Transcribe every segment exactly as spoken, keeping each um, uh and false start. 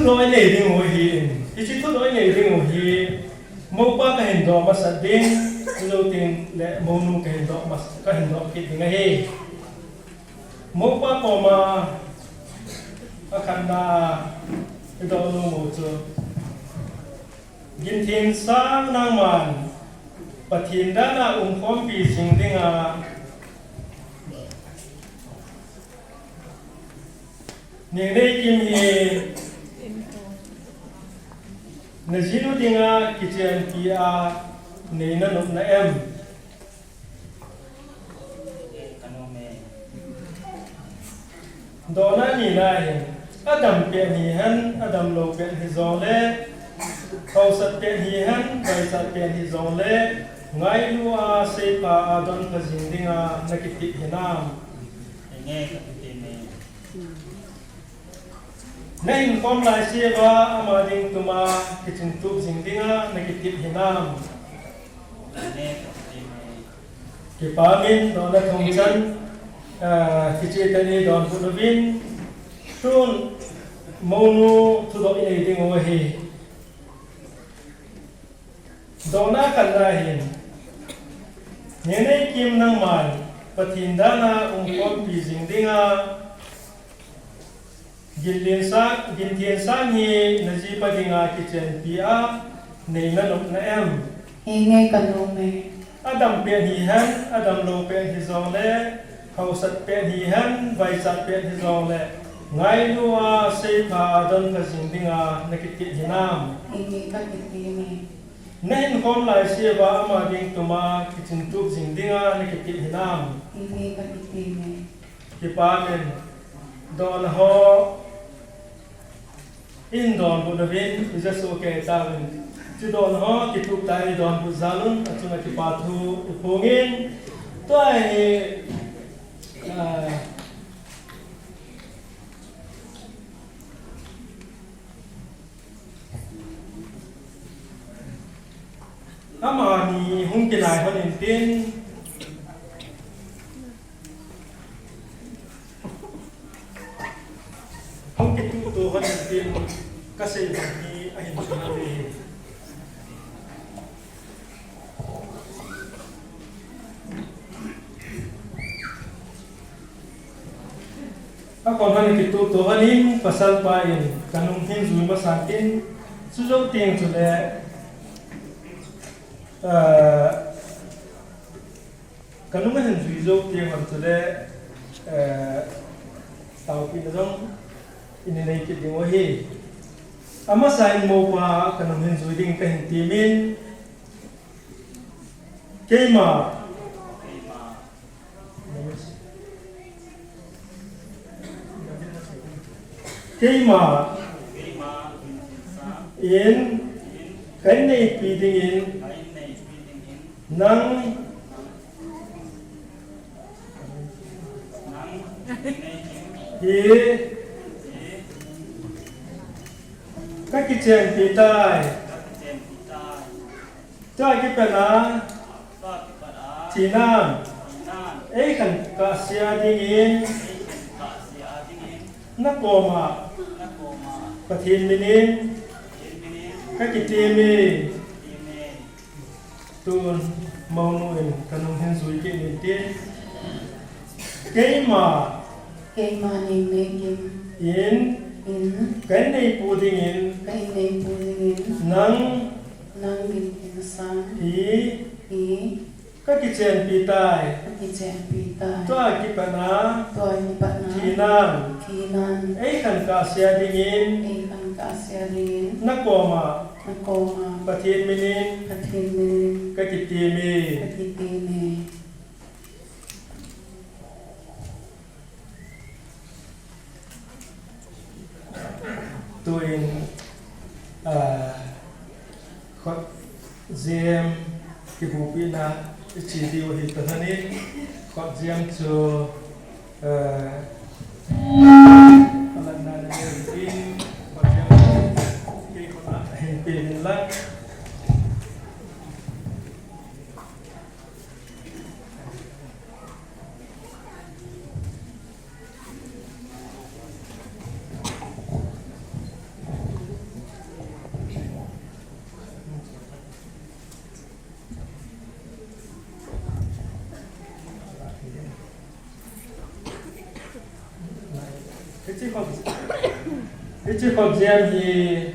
Thudoh inei ding u hi, hiche thudoh inei ding u hi, moupa kahin doh masat ding, chujou tengle mounu kahin doh mas-, kahin doh kit ding ahi. Moupa koma, akhatna, idoh nom u chu. Ginthensang nangman, Pathen dana umkhompi jing dinga, Nengneikim hi najinu dinga kichenpi a nei nanop na em? Dohna nina hin, adam pen hihen, adam lou pen hijongle, hausat pen hihen, vaichat pen hijongle, ngailu a seipha a donpha jing dinga nakitep hinam? Nahin khom laiseuva ama ding tuma kichingtup jing dinga nakitep hinam? Kipa min, dohna thumchan, ah, kicheh tah in eidonbut uvin, tun mounu thudoh inei ding u ahi. Dohna khatna hin, Nengneikim nangman, Pathen dana umkhompi jing dinga, Ginthensang, Ginthensang hi najipa dinga kichenpi a nei nanop na em? Henge, kanom e. Adam pen hihen, adam lou pen hijongle, hausat pen hihen, vaichat pen hijongle, ngailu a seipha a donpha jing dinga nakitep hinam? Henge, kakitep e. Nahin khom laiseuva ama ding tuma kichingtup jing dinga nakitep hinam? Henge, kakitep e. Kipa min, dohna ho eidonbut uvin, ija soh kei tauvin. Hiche dohna ho kitup tah in eidonbut jal un, achunga kipa thu iphongin. Tua hi, ah, amani hung kinai hon intin, hung kituhto hon intin, kasei bang hi ahin suna ve. Akom hon kituhto hon in, pasalpa in kanung hin jui masan tin, chujou teng chule, ah, kanung ahin jui jou teng hon chule, eh, taopina jong inei kit ding u ahi. Amasa in moupa kanung hin jui ding kahin temin, keima, keima in, ka inneipi dingin, nang hi kakichenpi tai. Tua kipat a, thina, eikhen kahse dingin, nakoma, Pathen minin, kakiteme. Tun, mounu in kanung hin jui kit intin. Keima. Keima Nengneikim. In. In. Ka inneipu dingin. Ka inneipu dingin. Nang. Nang Ginthensang. Hi. Hi. Kakichenpi tai. Kakichenpi tai. Tua kipat a. Tua kipat a. Thinan. Thinan. Eikhen kahse dingin. Eikhen kahse dingin. Nakoma. Nakoma. Pathen minin. Pathen minin. Kakiteme. Kakiteme. Tuin, ah, khutjem kibupina iche diu ahi tah in, khutjem chu, ah, alanna nei in, khutjem chu kei khut a hin pe in lang. Hiche khot, hiche khotjem hi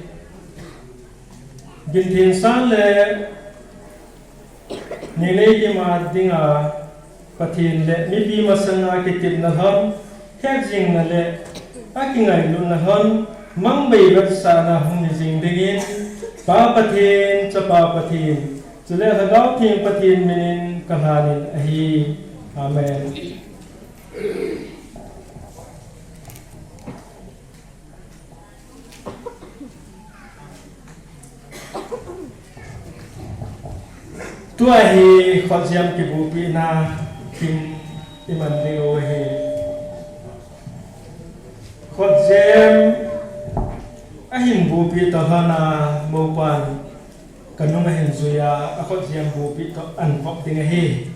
Ginthensang le Neinei Kim a dinga Pathen le mipi masanga kitepna lhon, hetjingna le akingailutna lhon, mangbei vetsahna hung hi jing dingin, Pa Pathen, Chapa Pathen, chule Lhagao Theng Pathen minin kalhanin ahi. Amen. Tua hi khotjem kibupina kin iman ding u ahi. Khotjem ahin bupi toh lhona mopan kanung ahin juiya, akhotjem bupi toh ankop ding ahi.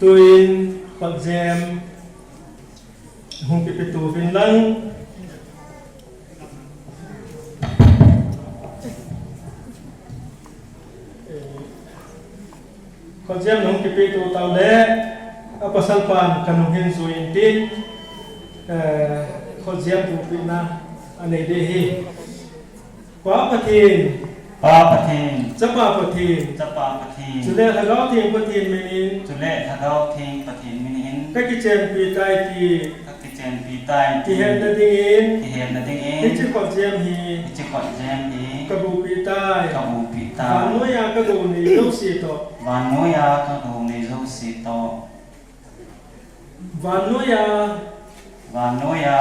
Tuin khotjem hung kipeto uvin lang. Khotjem hung kipeto tau le, apasal pan kanung hin jui intin, eh, khotjem bupina anei ding ahi. Pa Pathen. Pa Pathen. Chapa Pathen. Chapa Pathen. Chule Lhagao Theng Pathen minin. Chule Lhagao Theng Pathen minin. Kakichenpi tai ti. Kakichenpi tai ti. Kihetna dingin. Kihetna dingin. Hiche khotjem hi. Hiche khotjem hi. Kabupi tai. Kabupi tai. Vannoiya kagou nei jouse toh. Vannoiya kagou nei jouse toh. Vannoiya. Vannoiya.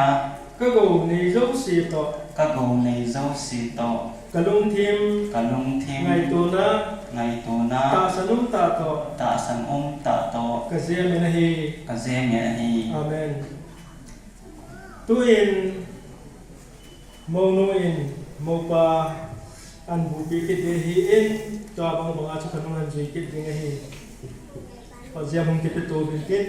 Kagou nei jouse toh. Kagou nei jouse toh. Kalungthim. Kalungthim. Ngaitona. Ngaitona. Tahsan um tah toh. Tahsan um tah toh. Kajem in ahi. Kajem in ahi. Amen. Tuin Mounu in, moupa, ahin bupi kit ding ahin, tua bang banga chu kanung ahin jui kit ding ahi. Khotjem hung kipeto uvin tin.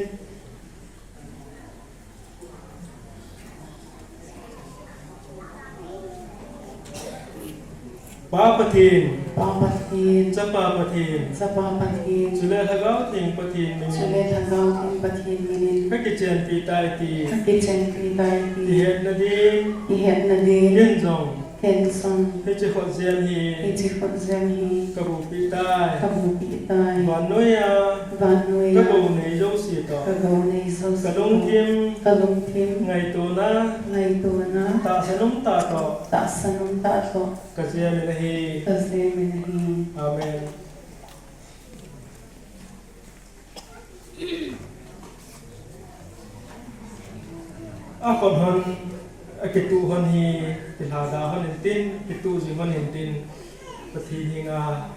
Pa Pathen. Pa Pathen. Chapa Pathen. Chapa Pathen. Chule Lhagao Theng Pathen minin. Chule Lhagao Theng Pathen minin. Kakichenpi tai ti. Kakichenpi tai ti. Kihetna ding. Kihetna ding. Ken jong. Ken jong. Hiche khotjem hi. Hiche khotjem hi. Kabupi tai. Kabupi tai. Vannoiya. Vannoiya. Kagou nei jouse toh. Kagou nei jouse toh. Kalungthim. Kalungthim. Ngaitona. Ngaitona. Tahsan um tah toh. Tahsan um tah toh. Kajem in ahi. Kajem in ahi. Amen. Akhot hon, akituh hon hi, kilhada hon intin, kituh jing hon intin, Pathen henga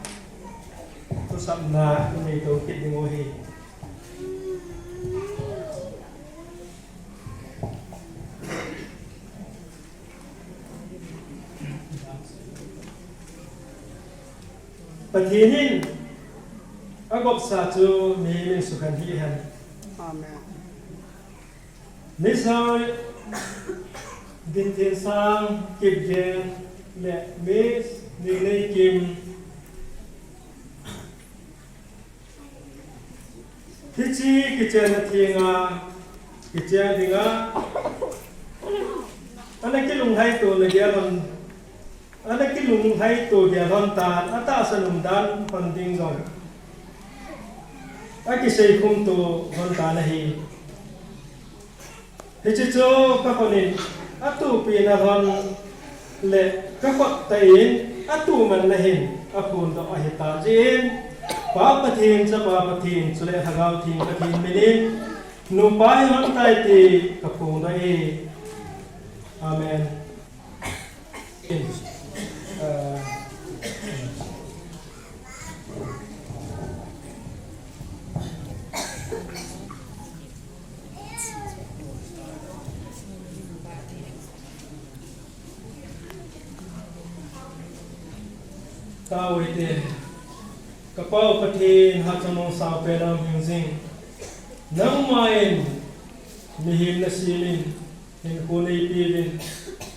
thusapna inei to kit ding u ahi. Pathen in agopsa chu mihem in sukhen hih hen. Amen. Mister Ginthensang Kipgen le Miss Neineikim. Hiche kichenna thenga, kichen dinga, ana kilunglhaito na gel hon, ana kilunglhaito gel hon tan, atahsan umdan hon ding jong akiseikhum to hon tan ahi. Hiche chu kakhut in atuhpeh na lhon le kakhut tah in atuhman na hin aphondoh ahitan jeh in, Pa Pathen, Chapa Pathen, chule Lhagao Theng Pathen minin, nupa hi hon tai ti kaphondoh e. Amen. Tao hite, ka Pa u Pathen, hatchungnung saopen a um hing jing. Nangma in mihem na semin, hinkho neipeuvin,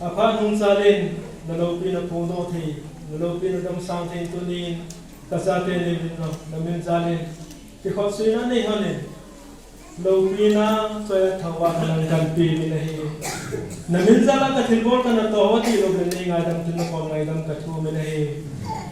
aphat nung chalin, na loupina phongdoh thei, na loupina damsang thei tunin, ka chate neivin jong, na min chalin, kikhopsuina neihon in, Loupina, choi-at thangvahna nang kahin pe in ahi. Na min jal a ka thilbol ka natoh u ti lou le nei ngaidam thil na kom ngaidam ka thum in ahi.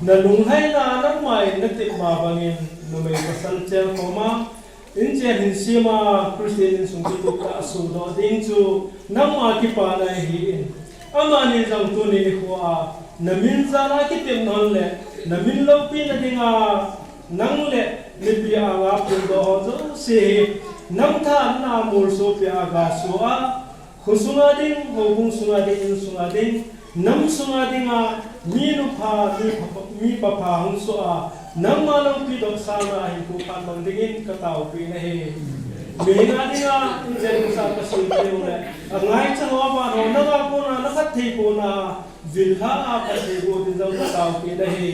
Na lunglhaina nangma in na tep ma bangin numei pasal chel koma, in chel hin sema Christian insung kitup tah a sodoh ding chu nangma kipana ahi in. Amani jong tuni nikho a na min jal a kitepna hon le na min loupina dinga nang le mipi anga phondoh ho jouse hi nang thahatna molsopi a ga so a, kho sunga ding, houbung sunga ding, in sunga ding, nam sunga dinga mi nupha, mi pha, mi papha hung so a, nangma loupi dohsahna hinkho phat mang dingin ka taopi in ahi. Mihem a dinga in jen sa ka sui peh u le, angaicha ho, aban ho, nanga kona, na phatthei kona, vil lha a phatthei boh ding jong ka taopi in ahi.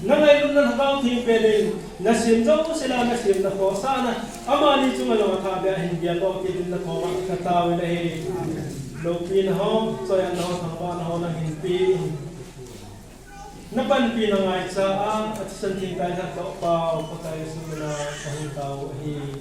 Na ngailutna Lhagao Theng pen in, na sem jouse la, na sem na khohsahna, amani chunga jong athahbeh a hin geldoh kit dingin na koma ka tao in ahi. Loupina ho, choi-atna ho, thangvahna ho nang hin pe in. Na panpina ngaicha a, athisan thengtah in lhatdoh pau, Pakai Jesu mina ka hung tao u ahi.